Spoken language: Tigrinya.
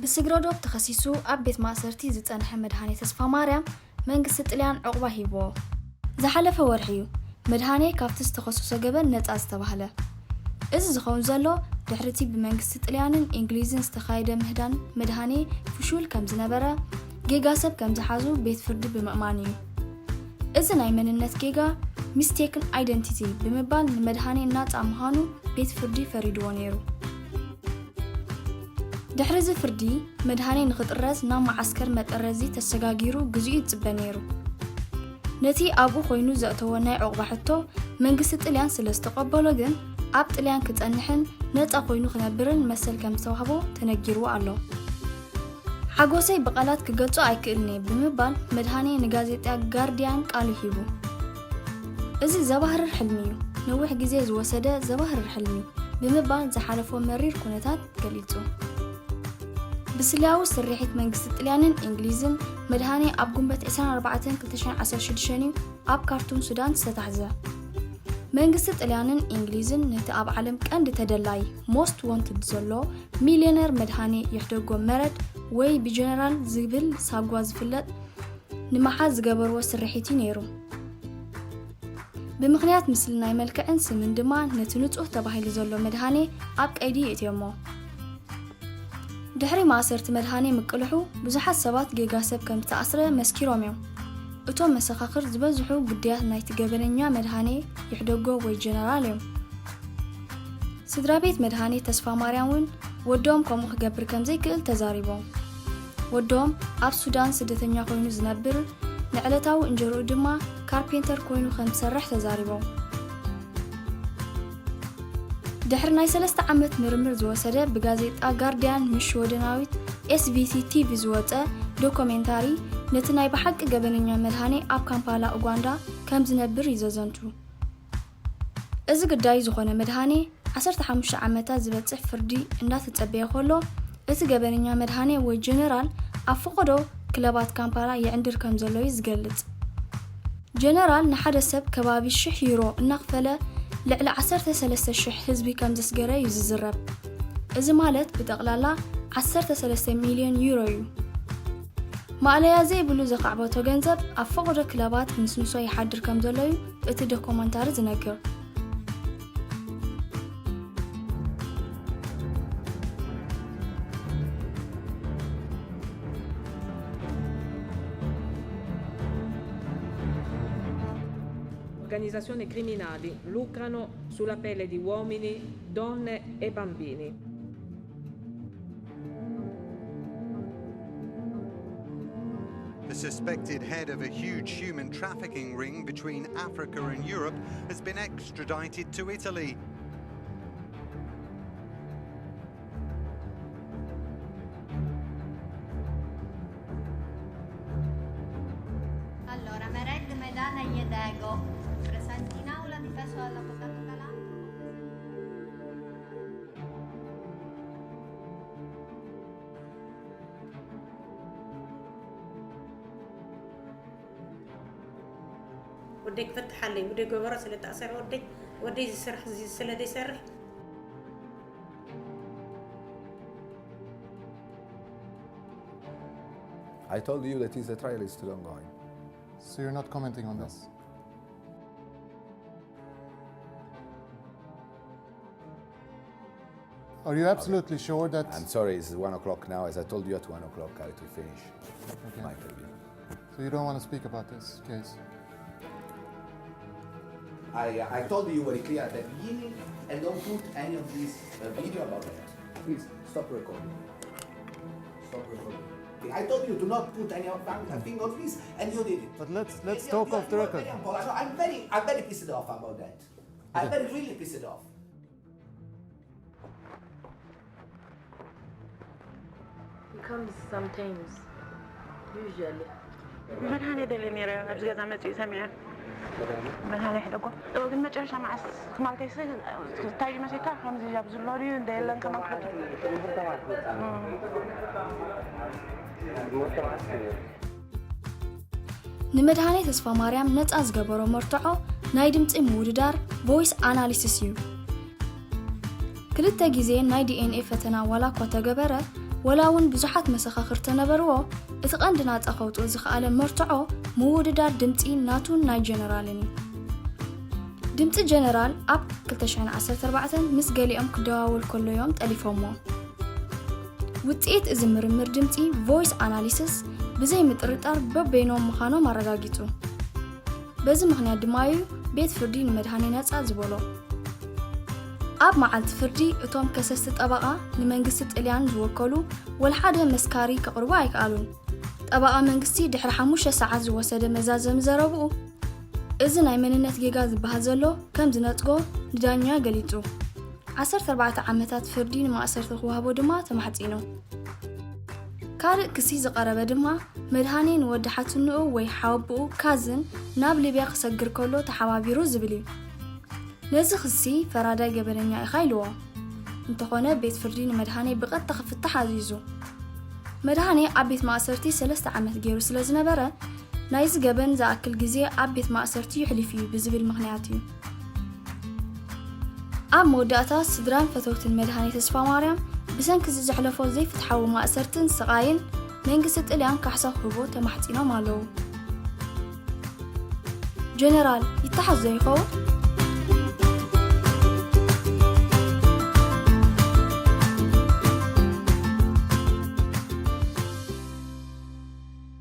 ብስግረዶብ ተኸሲሱ ኣብ ቤት ማእሰርቲ ዝጸንሐ መድሃኔ ተስፋማርያም መንግስቲ ጥልያን ዕቑባ ሂብዎ። ዝሓለፈ ወርሒ እዩ መድሃኔ ካብቲ ዝተኸሰሶ ገበን ነጻ ዝተባህለ። እዚ ዝኸውን ዘሎ ድሕሪ እቲ ብመንግስቲ ጥልያንን እንግሊዝን ዝተኻየደ ምህዳን መድሃኔ ፍሹል ከም ዝነበረ፣ ጌጋ ሰብ ከም ዝሓዙ ቤት ፍርዲ ብምእማን እዩ። እዚ ናይ መንነት ጌጋ ሚስቴክን ኣይደንቲቲ ብምባል ንመድሃኔ ናጻ ምዃኑ ቤት ፍርዲ ፈሪድዎ ነይሩ። ድሕሪ እዚ ፍርዲ፣ መድሃኔ ንኽጥረዝ ናብ መዓስከር መጠረዚ ተሰጋጊሩ ግዜኡ ይጽበ ነይሩ። ነቲ ኣብኡ ኮይኑ ዘእተዎ ናይ ዕቑባ ሕቶ መንግስቲ ጥልያን ስለ ዝተቐበሎ ግን፣ ኣብ ጥልያን ክጸንሕን ነጻ ኮይኑ ክነብርን መሰል ከም ዝተዋህቦ ተነጊርዎ ኣሎ። ሓጎሰይ ብቓላት ክገልጾ ኣይክእልን እየ ብምባል መድሃኔ ንጋዜጣ ጋርዲያን ቃሉ ሂቡ። እዚ ዘባህርር ሕልሚ እዩ፣ ነዊሕ ግዜ ዝወሰደ ዘባህርር ሕልሚ ብምባል ዝሓለፎ መሪር ኩነታት ገሊጹ። ብስልያዊ ስርሒት መንግስቲ ጥልያንን እንግሊዝን መድሃኔ ኣብ ጉንበት ዕስራን ኣርባዕተን ክልተ ሽሕን ዓሰርተ ሽዱሽተን እዩ ኣብ ካርቱም ሱዳን ዝተታሕዘ። መንግስቲ ጥልያንን እንግሊዝን ነቲ ኣብ ዓለም ቀንዲ ተደላይ፣ ሞስት ዋንትድ፣ ዘሎ ሚልዮነር መድሃኔ ይሕደጎ መረድ ወይ ብጀነራል ዝብል ሳጓ ዝፍለጥ ንምሓዝ ዝገበርዎ ስርሒት እዩ ነይሩ። ብምኽንያት ምስሊ ናይ መልክዕን ስምን ድማ ነቲ ንጹህ ተባሂሉ ዘሎ መድሃኔ ኣብ ቀይዲ የእትዮሞ። ድሕሪ ማእሰርቲ መድሃኔ ምቅልሑ ብዙሓት ሰባት ጌጋ ሰብ ከም ዝተኣስረ መስኪሮም እዮም። እቶም መሰኻኽር ዝበዝሑ ግዳያት ናይቲ ገበነኛ መድሃኔ ይሕደጎ ወይ ጀነራል እዮም። ስድራ ቤት መድሃኔ ተስፋማርያም እውን ወዶም ከምኡ ክገብር ከም ዘይክእል ተዛሪቦም። ወዶም ኣብ ሱዳን ስደተኛ ኮይኑ ዝነብር፣ ንዕለታዊ እንጀርኡ ድማ ካርፔንተር ኮይኑ ከም ዝሰርሕ ተዛሪቦም። ድሕሪ ናይ ሰለስተ ዓመት ምርምር ዝወሰደ ብጋዜጣ ጋርዲያን ምስ ሽወደናዊት ኤስቢሲ ቲቪ ዝወጸ ዶኩሜንታሪ ነቲ ናይ ብሓቂ ገበነኛ መድሃኔ ኣብ ካምፓላ ኡጋንዳ ከም ዝነብር እዩ ዘዘንቱ። እዚ ግዳይ ዝኾነ መድሃኔ ዓሰርተ ሓሙሽተ ዓመታት ዝበጽሕ ፍርዲ እንዳተጸበየ ከሎ፣ እቲ ገበነኛ መድሃኔ ወይ ጀነራል ኣብ ፈቐዶ ክለባት ካምፓላ ይዕንድር ከም ዘሎ እዩ ዝገልጽ። ጀነራል ንሓደ ሰብ ከባቢ ሽሕ ዩሮ እናኽፈለ ልዕሊ ዓሰርተ ሰለስተ ሽሕ ህዝቢ ከም ዘስገረ እዩ ዝዝረብ። እዚ ማለት ብጠቕላላ ዓሰርተ ሰለስተ ሚልዮን ዩሮ እዩ። ማእለያ ዘይብሉ ዘኻዕበቶ ገንዘብ ኣብ ፈቐዶ ክለባት ምስምሶ ይሓድር ከም ዘሎ እዩ እቲ ዶኩመንታሪ ዝነግር። Organizzazioni criminali lucrano sulla pelle di uomini, donne e bambini. The suspected head of a huge human trafficking ring between Africa and Europe has been extradited to Italy. Allora, Mered Medana Jedego, presente in aula, difeso dall'avvocato Galanto. ወደይ ክፈትሓለይ፣ ወደይ ገበሮ ስለ ተኣሰረ፣ ወደይ፣ ወደይ ዝሰርሕ ዚ-፣ ስለ ዘይሰርሕ። I told you that his trial is still ongoing. So you're not commenting on this? Are you absolutely sure that... I'm sorry, it's one o'clock now. As I told you, at one o'clock I will finish my interview. So you don't want to speak about this case? I, I told you very clear at the beginning, and don't put any of this, uh, video about that. Please, stop recording. Stop recording. Okay, I told you to not put any of that thing on this, and you did it. But let's, let's talk off the record. And you are very unpol-, no, I'm very, I'm very pissed off about that. I'm very, really pissed off. He comes sometimes, usually. መድሃኔ ደልየ ነይረ፣ ኣብዚ ገዛ መጺኡ ሰሚዐ። መድሃኔ ሕደጎ። እዎ፣ ግን መጨረሻ መዓስ ትማል ከይሰ-፣ እንታይ እዩ መሲልካ? ከምዚ ኣብ ዝሎ ድዩ? እንደ የለን ከማን ክፈቱ። እም። ንመድሃኔ ተስፋማርያም ነጻ ዝገበሮ መርትዖ ናይ ድምጺ ምውድዳር፣ ቮይስ ኣናሊሲስ፣ እዩ። ክልተ ግዜ ናይ ዲኤንኤ ፈተና ዋላ እኳ ተገበረ፣ ወላ እውን ብዙሓት መሰኻኽር ተነበርዎ፣ እቲ ቀንዲ ናጻ ከውጽኡ ዝኸኣለ መርትዖ ምውድዳር ድምጺ ናቱን ናይ ጀነራልን እዩ። ድምጺ ጀነራል ኣብ ክልተ ሽሕን ዓሰርተ ኣርባዕተን ምስ ገሊኦም ክደዋወል ከሎ እዮም ጠሊፎሞ። ውጽኢት እዚ ምርምር ድምጺ፣ ቮይስ ኣናሊሲስ፣ ብዘይ ምጥርጣር በበይኖም ምዃኖም ኣረጋጊጹ። በዚ ምኽንያት ድማ እዩ ቤት ፍርዲ ንመድሃኔ ነጻ ዝበሎ። ኣብ መዓልቲ ፍርዲ እቶም ከሰስቲ ጠበቓ ንመንግስቲ ጥልያን ዝወከሉ ወልሓደ መስካሪ ከቕርቡ ኣይከኣሉን። ጠበቓ መንግስቲ ድሕሪ ሓሙሽተ ሰዓት ዝወሰደ መዛዘሚ ዘረብኡ፣ እዚ ናይ መንነት ጌጋ ዝበሃል ዘሎ ከም ዝነጽጎ ንዳኛ ገሊጹ። ዓሰርተ ኣርባዕተ ዓመታት ፍርዲ ንማእሰርቲ ክወሃቦ ድማ ተማሕጺኑ። ካልእ ክሲ ዝቐረበ ድማ መድሃኔ ንወዲ ሓትንኡ ወይ ሓወብኡ ካዝን ናብ ሊብያ ክሰግር ከሎ ተሓባቢሩ ዝብል እዩ። ነዚ ክሲ ፈራዳይ ገበነኛ ኢኻ ኢልዎ። እንተኾነ ቤት ፍርዲ ንመድሃኔ ብቐጥታ ክፍታሕ ኣዚዙ። መድሃኔ ኣብ ቤት ማእሰርቲ ሰለስተ ዓመት ገይሩ ስለ ዝነበረ ናይዚ ገበን ዝኣክል ግዜ ኣብ ቤት ማእሰርቲ ይሕሊፍ እዩ ብዝብል ምኽንያት እዩ። ኣብ መወዳእታ ስድራን ፈተውትን መድሃኔ ተስፋማርያም ብሰንኪ እዚ ዘሕለፎ ዘይፍትሓዊ ማእሰርትን ስቓይን መንግስቲ ጥልያን ካሕሳ ክህቦ ተማሕጺኖም ኣለዉ። ጀነራል ይተሓዝ ዶ ይኸውን?